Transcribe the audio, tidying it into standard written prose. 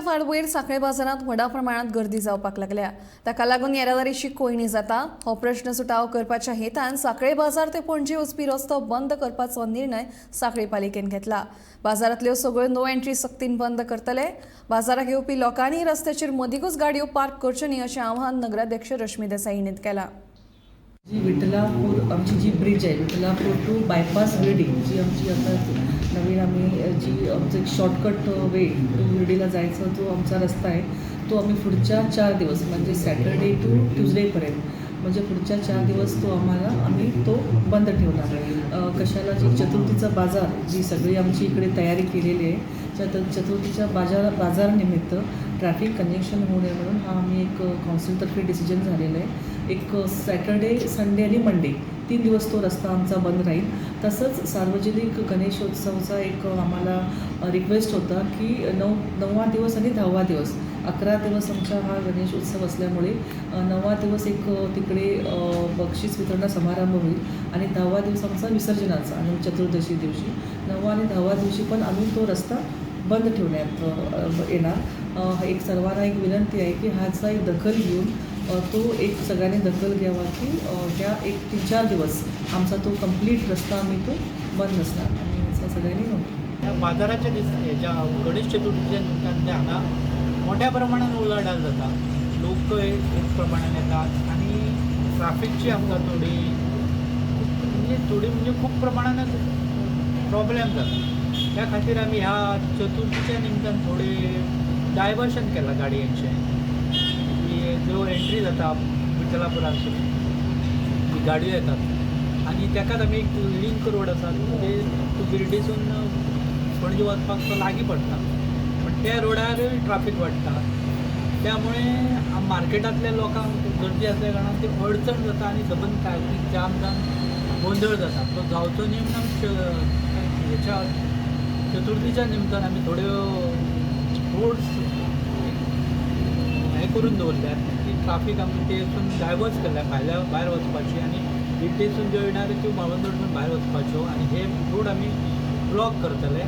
फाटभुंयेर सांखळे बाजारांत व्हडा प्रमाणात गर्दी जावपाक लागल्या. ताका लागून येरादारीची कोंयडी जाता. हो प्रश्न सुटावो करपाच्या हेतान सांखळे बाजार ते पणजे वचपी रस्तो बंद करपाचो निर्णय सांखळे पालिकेन घेतला. बाजारांतल्यो सगळ्यो नो एंट्री सक्तीन बंद करतले. बाजाराक येवपी लोकांनी रस्त्याचेर मदींकूच गाडयो पार्क करच्यो न्ही अशें आवाहन नगराध्यक्ष रश्मी देसाई हांणी केलां. जी विठलापूर आमची जी ब्रिज आहे, विठलापूर टू बायपास विर्डी, जी आमची आता नवीन आम्ही जी आमचं एक शॉर्टकट वे टू विर्डीला जायचा जो आमचा रस्ता आहे, तो आम्ही पुढच्या 4 दिवस म्हणजे सॅटर्डे टू ट्युजडेपर्यंत, म्हणजे पुढच्या 4 दिवस तो आम्हाला आम्ही तो बंद ठेवणार. कशाला? जी चतुर्थीचा बाजार, जी सगळी आमची इकडे तयारी केलेली आहे, चतुर्थीच्या बाजारानिमित्त ट्रॅफिक कंजेशन होऊ नये म्हणून हा आम्ही एक काउन्सिलतर्फे डिसिजन झालेलं आहे. एक सॅटर्डे, संडे आणि मंडे, 3 दिवस तो रस्ता आमचा बंद राहील. तसंच सार्वजनिक गणेशोत्सवचा एक आम्हाला रिक्वेस्ट होता की नववा दिवस आणि 10वा दिवस, 11 दिवस आमचा हा गणेश उत्सव असल्यामुळे नववा दिवस एक तिकडे बक्षीस वितरण समारंभ होईल आणि 10वा दिवस आमचा विसर्जनाचा आणि चतुर्दशी दिवशी. नववा आणि 10वा दिवशी पण आम्ही तो रस्ता बंद ठेवण्यात येणार. एक सर्वांना एक विनंती आहे की ह्याचा एक दखल घेऊन तो एक सगळ्यांनी दखल घ्यावा की ह्या एक 3-4 दिवस आमचा तो कंप्लीट रस्ता आम्ही तो बंद असणार आणि याचा सगळ्यांनी नोंद ह्या बाजाराच्या दीस, हेच्या गणेश चतुर्थीच्या निमतान ते हांगा मोठ्या प्रमाणान उलाढाल जाता. लोकय खूब प्रमाणान येतात आनी ट्राफिकची आमकां थोडी, म्हणजे थोडी म्हणजे खूब प्रमाणान प्रॉब्लेम जाता. त्या खातीर आमी ह्या चतुर्थीच्या निमतान थोडे डायवर्शन केलां गाडयांचें की ज्यो एंट्री जाता विठ्ठलापुरांतसून ती गाडयो येतात आनी तेकाच आमी एक लिंक रोड आसा, ते तूं बिर्डीसून पणजे वचपाक तो लागीं पडटा, पण त्या रोडार ट्राफीक वाडटा. त्यामुळे मार्केटांतल्या लोकांक गर्दी आसल्या कारणान ती अडचण जाता आनी सबंद ट्राफीक जाम जावन गोंदळ जाता. तो जावचो न्ही म्हणून हेच्या चतुर्थीच्या निमतान आमी थोड्यो रोड्स हें करून दवरल्यात की ट्राफीक आमी तेतून डायवर्ट केल्या भायल्या भायर वचपाची आनी बिर्डेसून ज्यो येणार त्यो माळवणसून भायर वचपाच्यो आनी हे रोड आमी ब्लॉक करतले.